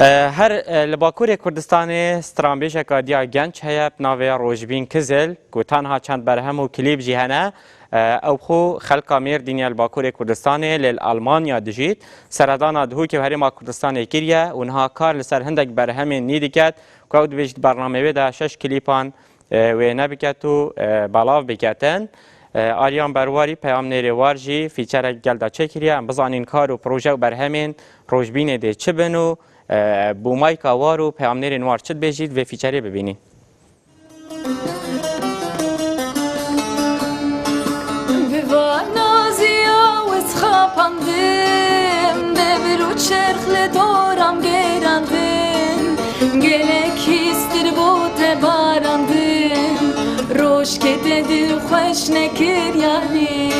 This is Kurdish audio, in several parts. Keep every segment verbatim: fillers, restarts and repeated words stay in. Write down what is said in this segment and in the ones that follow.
E, her, e, li Bakurê Kurdistanê stranbêjeka diya genç heye bi navê Rojbîn Kizil, ku tenha çend berhem û klîp jî hene. E, ew xwe xelka Mêrdînê li Bakurê Kurdistanê lê li Almanya dijît. Seredana Duhokê û Herêma Kurdistanê kiriye û niha kar li ser hindek berhemên nî diket, ku ew dibêjît bernameyê wê de şeş klîpan e, wêne biket û, e, belav biketin. E, Aryan Berwarî, peyamnêrê war jî fîçerek gel de çêkiriye. Em bizanîn kar û proje û berhemên Rojbînê dê çi bin û, e, bûmayka war û peyamnêrên war çi dibêjît, vê fîçerê bibînîn. Bi vana ziya wis xapandim, devir û çerx li doram gerandin. Gelek hîstir bo te barandin, rojkê te dil xweş nekir yarî.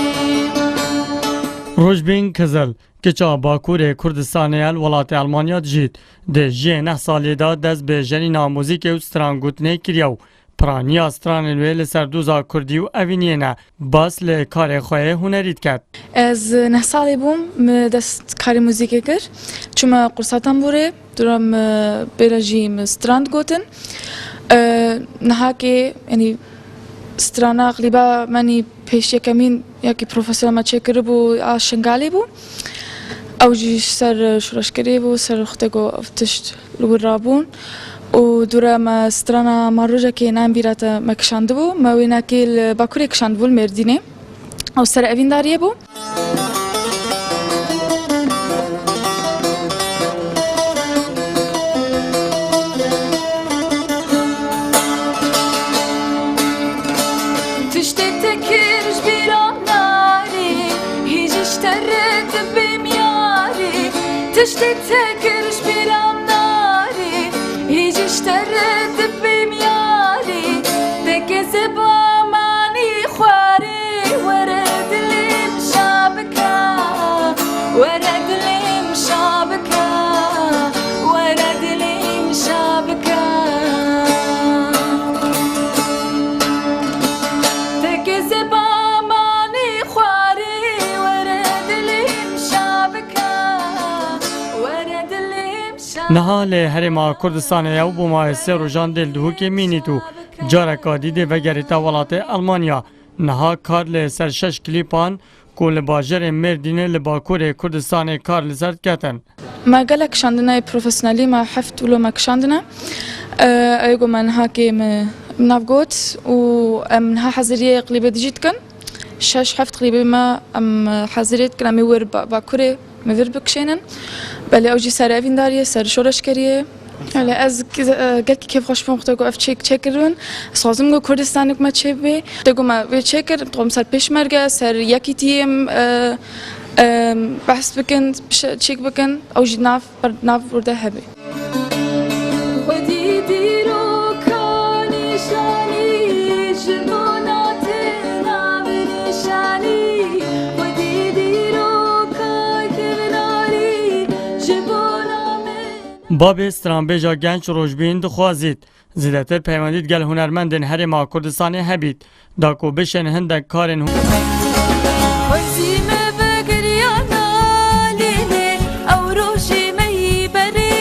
Rojbîn Kizil, kiça Bakurê Kurdistanê el welatê Almanya dijît. Di jiyê neh salê de dest bi jenîna muzîkê û stran gotinê kiriye û piraniya stranên wê li ser doza kurdî û evîniyê ne. Bas li karê xwe yê hunerî diket. Ez neh salê bûm, min dest karê muzîkê kir. Çûme qursa tembûrê, dûra min bêra jî min stran digotin. E, nihakê, yanî strana qlîba menî pêş yekemîn yekî profesyonel me çêkiribû a Şingalê bû. Ew jî ser şoreşgeriyê bû, ser xwe te got ev tişt li wir rabûn. Û dûre me strana ma rojekê nayên bîra te me kişandibû. Me wênekê li Bakurê kişandibû, li Mêrdînê. Ew ser evîndariyê bû. Tiştê te kir ji bîra min narî, hî ji te re dibêm yarî. Tiştê te kir ji bîra min narî, hî ji te re dibêm yarî. Te kezeba manî xwarî, were dilê min şa bike, were dilê min şa bike, were dilê min şa bike. Te kezeba manî xwarî, were dilê min şa bike, were dilê min şa. Niha li Herêma Kurdistanê ew bo mayê sê rojan dê li Duhokê mînît û careka dî dê vegerîta welatê Almanya. Niha kar li ser şeş klîpan ku li bajarê Mêrdînê li Bakurê Kurdistanê kar li ser diketin. Me gelek kişandine yê profesyonelî, me heft wilo me kişandine. Ew ê ku me niha kê me nav got û em niha heziriyê qlîbê dijî dikin. Şeş heft qlîbê me em heziriyê dikin, em ê wir Ba-, Bakurê me vir bikişênin. Belê ew jî ser evîndariyê, ser şoreşgeriyê. Belê ez ki-, e, gelkî kêfxweş bûm, xwe te got ev çêk çêkirin. Ez xwazim got Kurdistanê ku me çê bê. Te got me wê çêkir, dixwazim ser pêşmerge, ser yekîtiyê em, e, e, behs bikin, bişe-, çêk bikin. Ew jî nav, ber-, nav wir de hebe. Xwedî dîroka nîşanî, ji bona te nav nîşanî. Xwedî dîroka kevnarî, ji bona min. Babê stranbêja genç Rojbîn dixwazît zêdetir peywendî digel hunermendên Herêma Kurdistanê hebît, da ku bişên hindek karên hu- Xwezî me vegiriya nalê, ew rojê me yî berê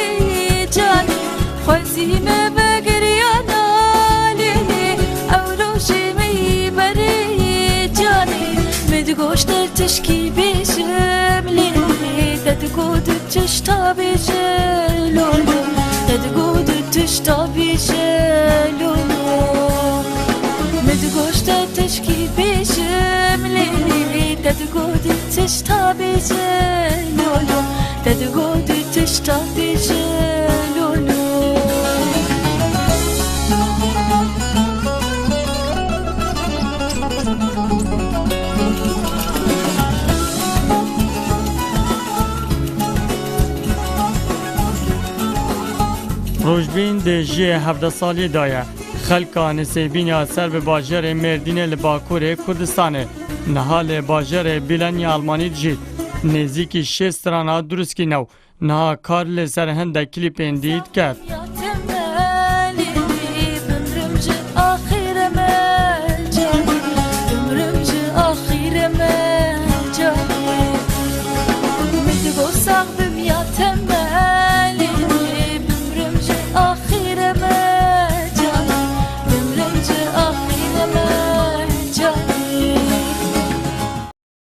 canê. Xwezî me vegiriya nalê, ew rojê me yî berê canê. Min digoşt te tişkî bêjim lê, te digot tişta bêje lolo, te digot tişta bêje lolo. Min digoşt te tişkî bêjim lê, te digot tişta bêje lolo, te digot tişta bêje lolo. Rojbîn di jiyê hevdeh salî de ye. Xelka Nisêbîn ya ser bi bajarê Mêrdînê li Bakurê Kurdistanê niha li bajarê Bîlen ya Almanî dijît. Nêzîkî şêst strana durust kîne û niha kar li ser hindek klîpên dî diket.